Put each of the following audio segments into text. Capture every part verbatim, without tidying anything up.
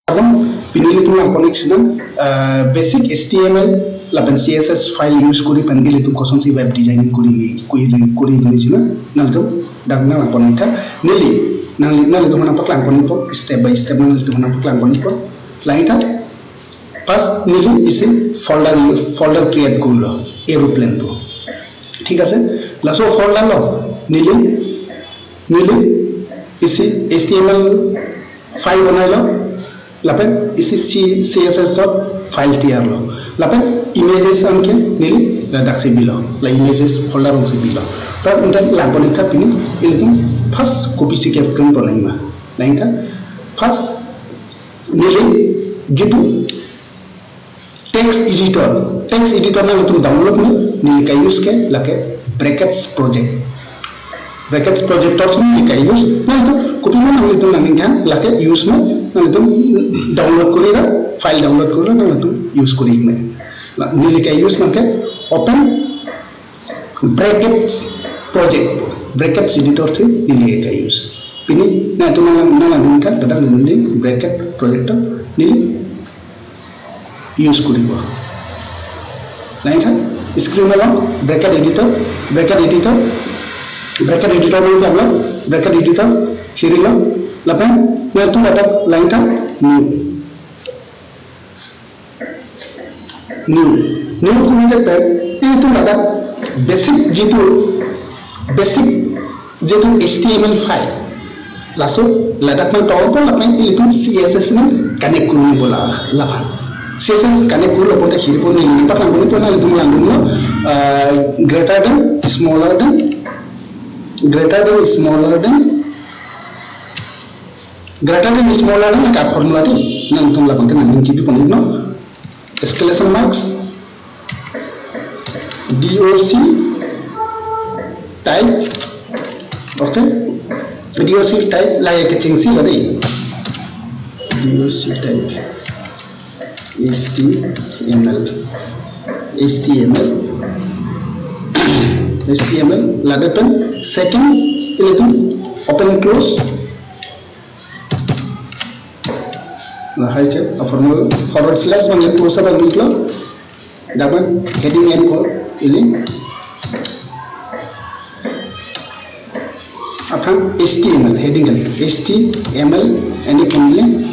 Abang pini ilitum langpon-ik sinang, eh, basic H T M L lapen C S S file use kori pen ilitum kosonsi web designing kori me, kori, kori me sinang, nangtum dak nang langpon-ik tha. Neli, nang, nanglitum aphan nangpaklangpon-ikpo, step by step nanglitum aphan nangpaklangpon-ikpo. Lain tha, first neli isi folder, folder create korilo, aeroplane pu. Thik ase? Laso folder lo, neli, neli isi H T M L file bonailo, lapen isi C-, C S S dot file tiyarlo, lapen images anke neli ladaksi bilo, la images folder alongsi bilo. Lapen neli langpon-ik tha pini ilitum first kopisi ke-print ponji ma. Lain tha, first neli jitu text editor, text editor nanglitum download me, neli ke-use ke lake Brackets project. Brackets project tor si neli ke-use, nanglitum kopima nanglitum nangningkan lake use me, nanglitum download kori ra, file download kori ra nanglitum use kori me. La, neli ke-use nangke Open Brackets project, Brackets editor si neli ke-use. Pini nangtum nang, nang, nangkan kadang neli Bracket project neli use koribo. Lain tha, screen along Bracket editor, Bracket editor, Bracket editor nangklamlo, Bracket editor hirilo, lapen nangtum ladak lain tha new. New, new pu nangkepen, ilitum ladak basic jitu, basic jitu H T M L file. Laso ladak nangtongpo lapen ilitum C S S nang connect kori bola lapan. C S S connect kori lapen ta hirpo neli paklangpon-ikpo, nanglitum langdunlo, uh, greater than, smaller than, greater than, smaller than, greater than, smaller than ka formula di, nangtum lapen ke nangdun G P pon-iknon. Exclamation marks, D O C type, okay, D O C type la ya kechengsi la di, D O C type, H T M L, H T M L, H T M L, ladak pen second ilitum open close, lahai ke, a formal forward slash abang ya close abang iklo. Dapat heading enpo ili. Aphrang H T M L heading kali. H T M L enpo ili.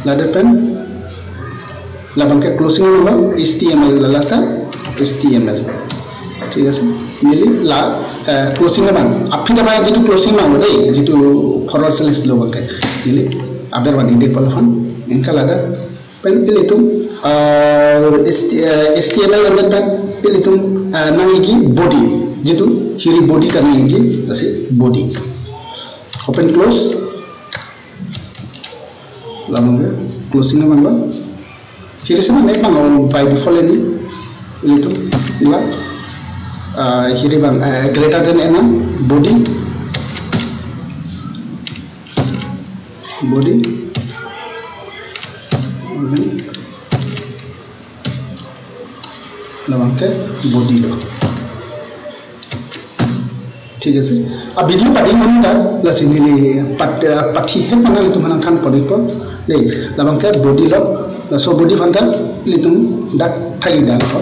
Ladak pen labang ke closing abang H T M L lalata H T M L. Thik ase. Neli la, eh, closing abang. Aphi ta abang jitu closing abang lo dei, jitu forward slash lo abang ke. Neli aber abang ide pala aphan. Anke ladak pen ilitum, eh, H T, eh, H T M L endet pen ilitum, eh, nang-ikji body. Jitu hiri body ta nang-ikji, lasi body. Open close. Labang ke closing abang lo. Hiri si nang-ik abang lo by default ini. Ilitum, ila. Ah, hiri abang, eh, greater than enang, body. Body. Labang ke body lo. Thik ase. A video padi mani ta, lasi neli pat, eh, pathi het mana ilitum aphan nangthanpon-ikpo. Dei, labang ke body lo, laso body aphan ta ilitum dak thai dak lo.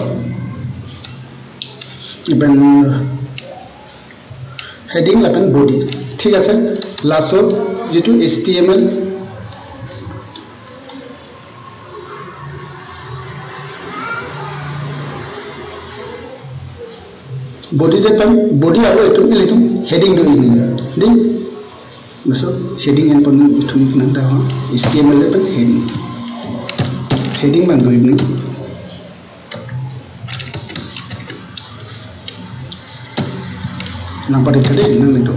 Lapen heading lapen body. Thik ase. Laso jitu H T M L body det pen, body arlo itum, ilitum heading do-ik nang. Dei, laso heading enpon itum nang ta ho, H T M L det pen heading. Heading abang do-ik nang. Nang padi tadi nang itu.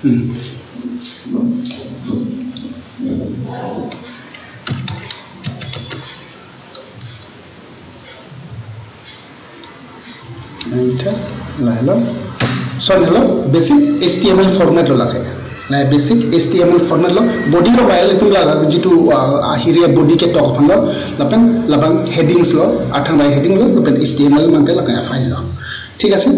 Hmm. Enter, lahelo. So, lahelo basic H T M L format lo lake. La basic H T M L format lo, body lo file itum la jitu, ah, ahiri abody ketok aphan lo, lapen labang headings lo, athang bai heading lo, lapen H T M L abang ke lake file lo. Thik ase?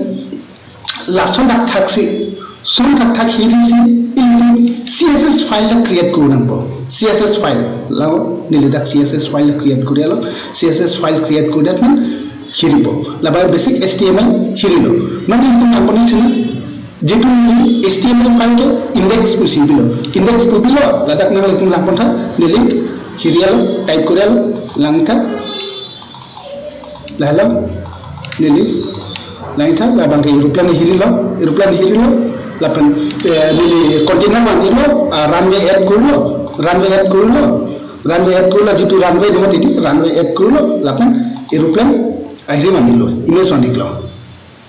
Lason dak thaksi, Lason thakthak hirisi ilitum C S S file ta create kuri nangpo. C S S file. Lao neli dak C S S file create kuri lo. C S S file create kuri det na hiripo. Labang basic H T M L hirilo. Non ilitum nangpon-ik sina. Jitu neli H T M L file ke index pusi pilo. Index pu pilo. Ladak nanglitum nangpon tha. Neli hiri lo. Type kuri lo. Lang tha. Lahelo, neli, lang tha, labang ke aeroplane hirilo, aeroplane hirilo, lapen, eh, neli container vanglo, ah, runway add kurilo, runway add kurilo, runway add kurilo, jitu runway do mati di, runway add kurilo, lapen aeroplane ahiri vanglo, image vanglo.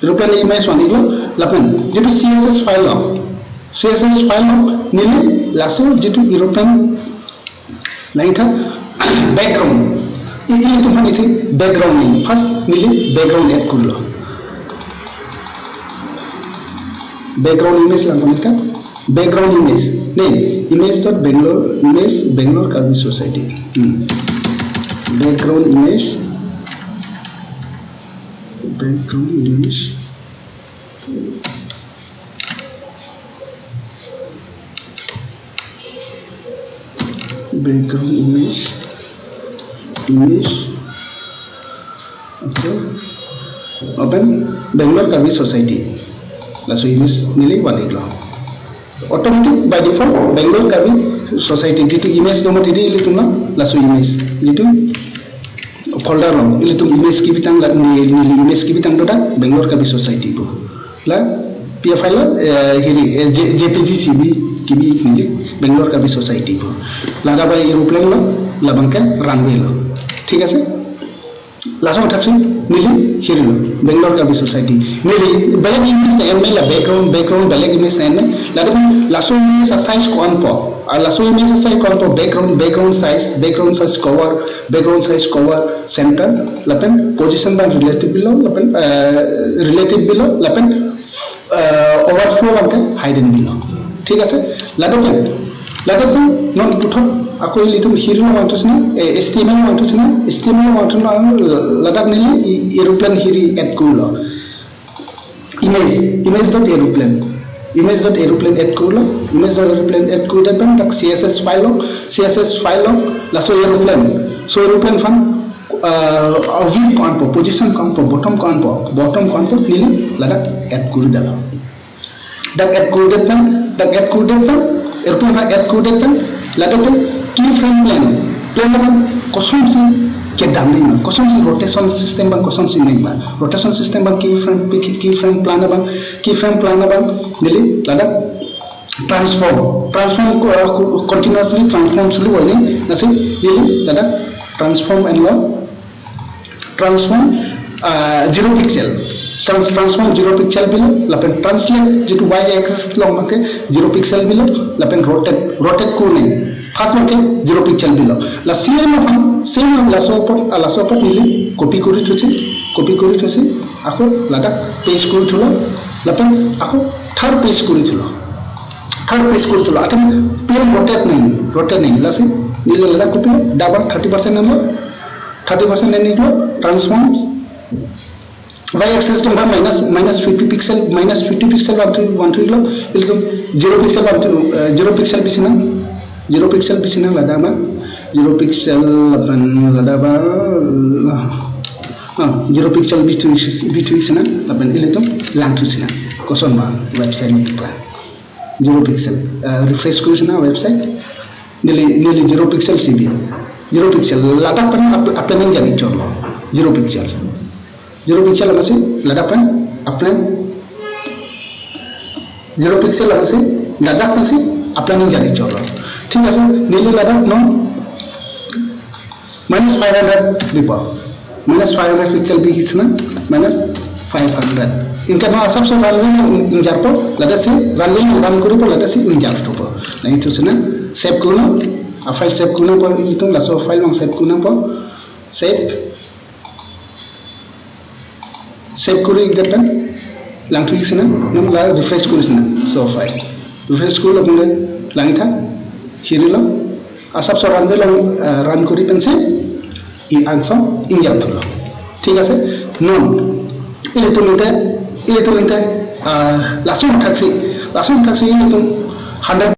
Aeroplane image vanglo, lapen jitu C S S file lo, C S S file lo, neli laso jitu aeroplane lang tha, background. I, ilitum aphan isi background ni. First neli background add kurilo. Background image lang pon-ik tha. Background image. Ne, image dot Bangalore, image Bangalore Karbi Society. Hmm. Background image. Background image. Background image, image, okay, lapen Bangalore Karbi Society. Laso image neli vanglo. Automatic by default Bangalore Karbi Society jitu image do mati di ilitum lo, laso image jitu folder lo, ilitum image kebitang la, neli, neli image kebitang do dak Bangalore Karbi Society pu. La P F I lo, eh, hiri, eh, J-, J P G C B kebi neli Bangalore Karbi Society pu. Ladak abang aeroplane lo, labang ke runway lo. Thik ase? Laso thaksi neli hirilo Bangalore Karbi Society. Neli belek image na-en me, la background, background belek image na-en me. Ladak laso image a-size ko-an po. Ah, laso image a-size ko-an po, background, background size, background size cover, background size cover center, lapen position abang relative pilo, lapen, eh, relative pilo, lapen, eh, overflow abang ke hidden pilo. Thik ase? Ladak pen, ladak pen non puthot ako ilitum hirilo vangthu sina, eh, H T M L vangthu sina, H T M L vangthu na ladak neli i-, aeroplane hiri add kurilo. Image, image dot aeroplane. Image dot aeroplane add kurilo. Image dot aeroplane add kuri det pen dak C S S file lo, C S S file lo, laso aeroplane. So aeroplane aphan, uh, view ko-an po, position ko-an po, bottom ko-an po, bottom ko-an po, neli ladak add kuri detlo. Dak add kuri det pen, dak add kuri det pen, aeroplane dak add kuri det pen, ladak pen keyframe plan, plan abang kosonsi kedam nangma, kosonsi rotation system abang kosonsi nangma, rotation system abang keyframe, key-, keyframe plan abang, keyframe plan abang, neli ladak transform, transform ko, ko, continuously transform sulu wali, lasi neli ladak transform enlo, transform, ah, zero pixel. Trans-, transform zero pixel pilo, lapen translate jitu y axis along abang ke zero pixel pilo, lapen rotate, rotate kuri nang. First abang ke zero pixel pilo. La same aphan, same laso apot, ah, laso apot neli copy kuri thusi, copy kuri thusi, ako ladak paste kuri thulo, lapen ako third paste kuri thulo. Third paste kuri thulo. Athe pen rotate nang, rotate nang. Lasi neli ladak copy, double thirty percent nanglo, thirty percent nanglo, transform. Y axis atum abang minus, minus fifty pixel, minus fifty pixel vangthu, vangthu lo, ilitum zero pixel vangthu, eh, zero pixel bisi nang, zero pixel bisi nang ladak ma, zero pixel lapen ladak ma, ah, ah, zero pixel bisi, bisi nang, lapen ilitum langthu si nang, koson ma website ni kla. Zero pixel. Eh, refresh kuri si nang website. Neli, neli zero pixel si bi. Zero pixel. Ladak pen ap-, aplan ningje-ik chotlo. Zero pixel. Zero pixel amatsi ladak pen aplan. Zero pixel amatsi ladak pensi aplan ningje-ik chotlo. Thik ase, neli ladak non minus five hundred bipo. Minus five hundred pixel bi si nang, minus five hundred. Anke non asapso runway nang in-, ingjarpo, ladak si runway nang run kuripo, ladak si ingjar thupo. Nangthu si nang, save kuri nang, a-file save kuri nangpo, ilitum laso file nang save kuri nangpo, save. Save kuri-ik det pen langthu-ik si nang, non la refresh kuri si nang, so file. Refresh kurilo pule lang tha, hirilo, asapso runway along, eh, run kuri pensi, i-angso ingjam thulo. Thik ase, non, ilitum inte, ilitum inte, ah, laso thaksi, Lason kaksi ilitum hundred